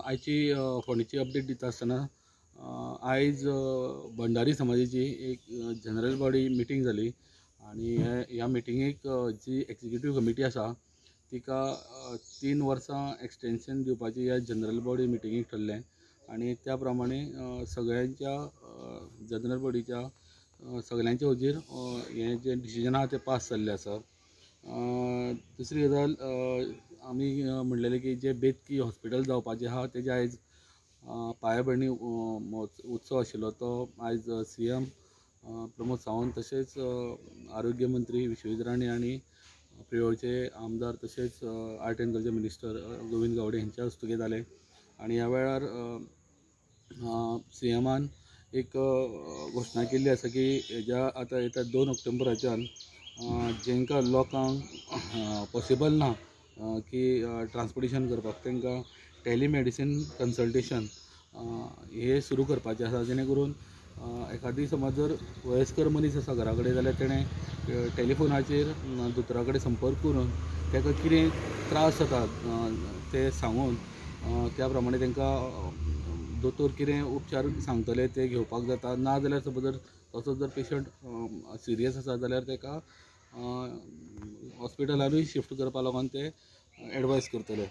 आयची फोंडेची अपडेट दिता आसतना आयज भंडारी समाजाची एक जनरल बॉडी मिटींग जाली आनी ह्या मिटिंगेक जी एक्झिक्युटीव कमिटी आसा तिका 3 वर्सां एक्सटेंशन दिवपाची ह्या जनरल बॉडी मिटिंगेक ठरलें आनी त्या प्रमाणे सगळ्यांच्या जनरल बॉडीच्या सगळ्यांच्या हुजीर हें जें डिसिजन आहा तें पास जाल्लें आसा. दुसरी गजाल आमी म्हणलेलें की जे बेतकी हॉस्पिटल जावपाचें आहा तेजे आयज पायाभरणी उत्सव आशिल्लो तो आयज CM Pramod Sawant तशेंच आरोग्य मंत्री विश्वजीत राणे आनी प्रियोळचे आमदार तशेंच art and culture minister Govind Gawade हेंच्या हस्तुकीं जालें. आनी ह्या वेळार CMान एक घोशणा केल्ली आसा की हेज्या आतां येता 2 ऑक्टोबराच्यान जेंकां लोकांक पॉसिबल ना की ट्रान्सपोर्टेशन करपाक तांकां टेलिमेडिसीन कन्सल्टेशन हे सुरू करपाचें आसा, जेणे करून एखादी समज जर वयस्कर मनीस आसा घरा कडेन जाल्यार तेणें टेलिफोनाचेर दोतोरा कडेन संपर्क करून ताका कितें त्रास जाता ते सांगून त्या प्रमाणे तांकां दोतोर कितें उपचार सांगतले ते घेवपाक जाता. ना जाल्यार समज जर तसो जर पेशंट सिरियस आसा जाल्यार ताका हॉस्पिटलानूय शिफ्ट करपा लागून ते एडवायस करतले.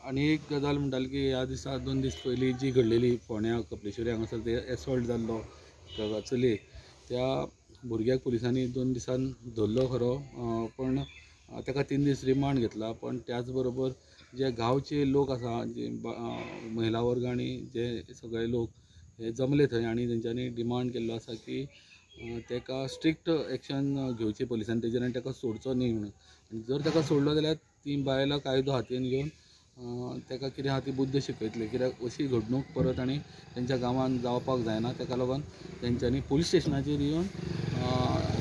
आनी एक गजाल म्हणटाली की ह्या दिसा 2 दीस पयलीं जी घडलेली फोंड्या कपलेश्वरी हांगासर ते एसॉल्ट जाल्लो चलयेक, त्या भुरग्याक पुलिसांनी 2 दिसान धरलो खरो, पण ताका 3 दीस रिमांड घेतला. पण त्याच बरोबर जे गांवचे लोक आसा, जे महिला वर्ग आनी जे सगळे लोक हे जमले थंय आनी तेंच्यांनी डिमांड केल्लो आसा की ताका स्ट्रिक्ट एक्शन घेवचें पुलिसांनी तेजेर आनी ताका सोडचो न्ही म्हणून. आनी जर ताका सोडलो जाल्यार ती बायलां कायदो हातीन घेवन ताका कितें आहा ती बुद्द शिकयतले, कित्याक अशी घडणूक परत आनी तेंच्या गांवांत जावपाक जायना. ताका लागून तेंच्यांनी पुलीस स्टेशनाचेर येवन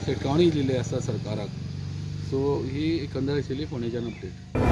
शिटकावणी दिल्ली आसा सरकाराक. सो ही एकंदर आशिल्ली फोंडेच्यान अपडेट.